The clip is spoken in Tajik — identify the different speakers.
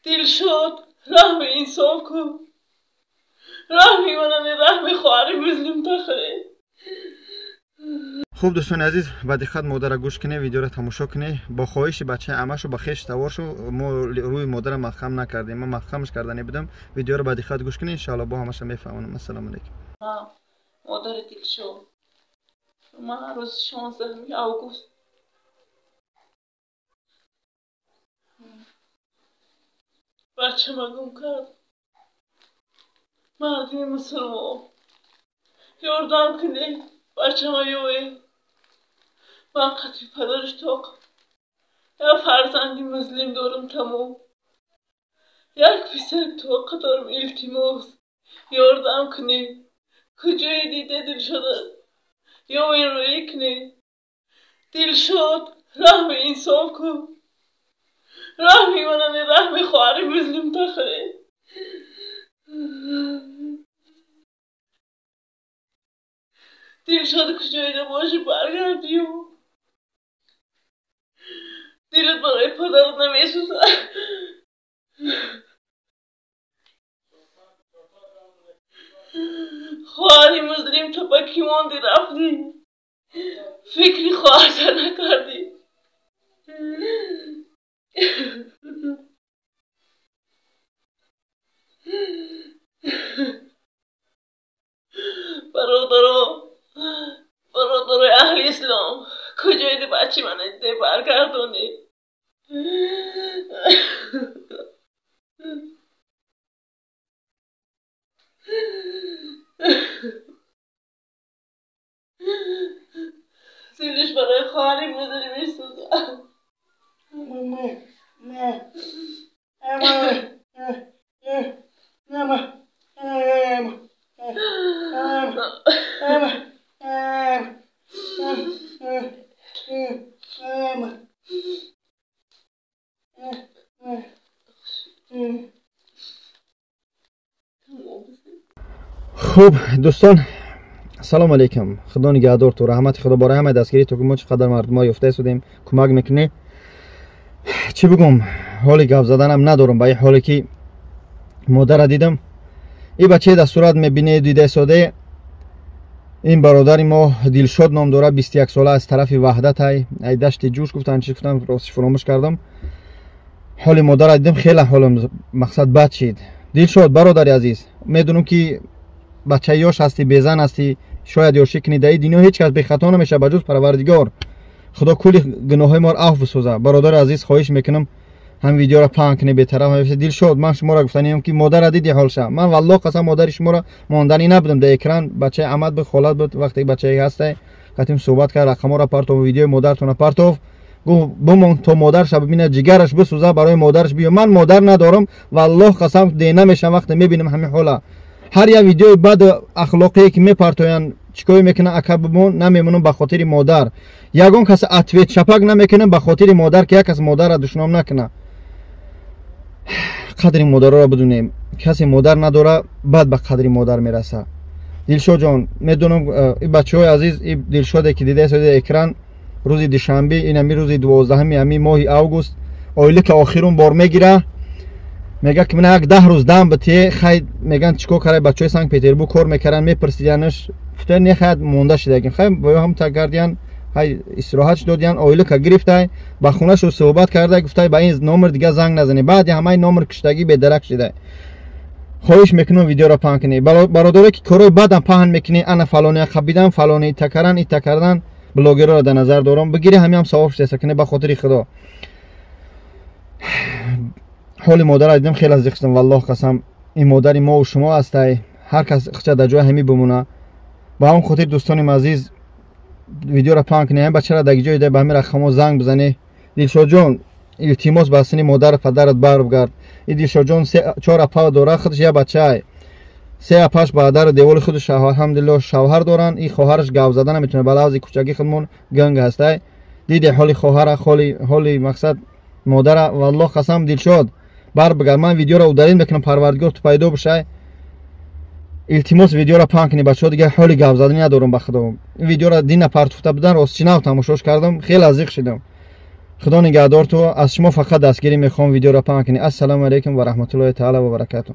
Speaker 1: Дилшод раҳми инсоф кун. Раҳми манам, раҳми хоҳари муслим тахре.
Speaker 2: Хуб дӯстони азиз, ба диққат модарро гӯш кунед, видеоро тамошо кунед. Бо хоҳиши бачаи амашу ба хеш таворшу мо рӯи модарро маҳкам накардем. Ман маҳкамаш карда небудам. Видеоро ба диққат гӯш кунед, иншоалло бо ҳамаша мефаҳмонам. Ассалому алайкум.
Speaker 1: Модари Дилшод, ман рӯзи 16 август бачама гум кард. Мардими мусулмон, ёрдам кунед, бачама ёед. Ман қатъи падараш тоқ як фарзанди муслим дорам, тамом. Як писари тоқа дорам. Илтимос, ёрдам кунед. Куҷое дида Дилшода ёен, рӯӣ кунед. Дилшод раҳми инсоф кун. Раҳми манам, раҳми хоҳари муслим тахре. Дилшод куҷоида боши, баргард, биё. Дилат барои падарат намесӯзад? Хоҳари муслим то ба кӣ монди, рафтӣ? Фикри хоҳарта накардӣ. Бародаро, бародарои аҳли ислом, куҷоиди бачи мана диде, баргардонед. Дилаш барои хоҳари муслим месӯзад.
Speaker 2: Хуб дӯстон, ассалому алайкум. Худо нигаҳдор ту, раҳмати худо бораи ҳамаи дастгирии ту, ки мо чӣ қадар мардумҳо ёфта истодем, кӯмак мекунӣ. Чӣ бигӯм, ҳоли гап заданам надорам. Ба ин ҳоле ки модарро дидам, ин бачае дар сурат мебинед, дида истоде, ин бародари мо Дилшод ном дорад, 21 сола, аз тарафи Ваҳдат, ай дашти ҷӯш гуфтан, чӣ гуфтан, ростиш фуромӯш кардам. Ҳоли модарро дидам, хеле ҳолам мақсад бад шид. Дилшод бародари азиз, медонам ки бачаи ёш ҳастӣ, безан ҳастӣ, шояд ёшӣ кунӣ. Дар ин дунё ҳеҷ кас бехато намешавад ба ҷуз Парвардигор. Худо кулли гуноҳҳои моро афв бисозад. Бародари азиз, хоҳиш мекунам, ҳам видеоро паҳн кунед, бетараф. Дилшод, ман шуморо гуфтаниям ки модарро диди ҳолша. Ман валлоҳ қасам, модари шуморо монданӣ набудам дар экран. Бачаи амад буд, холат буд, вақте бачае ҳастай, қатим суҳбат кард, рақамҳоро партов, видеои модаратонро партов. Гуфт бимон то модарша бибинад, ҷигараш бисӯзад, барои модараш биё. Ман модар надорам, валлоҳ қасам, де намешам вақте мебинам ҳамин ҳола. Ҳар як видеои бад ахлоқие ки мепартоянд, чикое мекунанд, ака бимон, намемонам ба хотири модар. Ягон кас ответ чапак намекунам ба хотири модар, ки як кас модарро душном накунад. Қадри модароро бидунем. Касе модар надора, баъд ба қадри модар мерасад. Дилшод ҷон, медонам, ин бачаҳои азиз, ин Дилшоде ки дида истода экран, рӯзи душанбе, ин ҳами рӯзи 12-ҳами ҳами моҳи август, оила ки охирун бор мегира, мега ки мана як 10 рӯз дам битие. Хай меган чикор карай, бачаҳои Санкт Петербург кор мекаранд, мепурсиданаш, гуфта не, хай монда шидагим. Хай бо ҳам та кардиян, хай истироҳат додиян, оила ка гирифтай, ба хонашу суҳбат карда, гуфтай ба ин номер дига занг назанӣ. Баъди ҳамаи номер киштагӣ бедарак шидай. Хоҳиш мекунам, видеоро паҳн кунед. Бародаре ки корҳои бадам паҳн мекунӣ, ана фалония қабидан, фалони ита кардан, ита кардан, блогерро дар назар дорам, бигири ҳамиам савоб шудеса кунед ба хотири худо. Ҳоли модарро дидам, хеле зиқ шудам, валлоҳ қасам. Ин модари мову шумо ҳастай, ҳар кас хича дар ҷои ҳамӣ бимона. Ба ҳамон хотир, дӯстоним азиз, видеоро паҳн кунед. Ҳамин бачаро дар ҷое ба ҳамин рақамҳо занг бизанед. Дилшодҷон, илтимос, ба сини модару падарат баргард. Ин Дилшодҷон чор апа дора, худаш як бачаай, се апаш ба дару деволи худаш, алҳамдулилло, шавҳар доранд. Ин хоҳараш гап зада наметавонад, ба лавзи кӯчагӣ худмон ганг ҳастай. Диде ҳоли хоҳара, ҳоли мақсад модара. Валлоҳ қасам, Дилшод, барбигард. Ман видеоро удалить мекунам, Парвардигор ту пайдо бишай. Илтимос, видеоро паҳн кунед, бачаҳо. Дигар ҳоли гап заданӣ надорам, ба худо. Ин видеоро дина партуфта будан, ростчи нав тамошош кардам, хеле азиқ шидам. Худо нигаҳдор ту. Аз шумо фақат дастгирӣ мехоҳам, видеоро паҳн кунед. Ассалому алайкум ва раҳматуллоҳи таала ва баракату.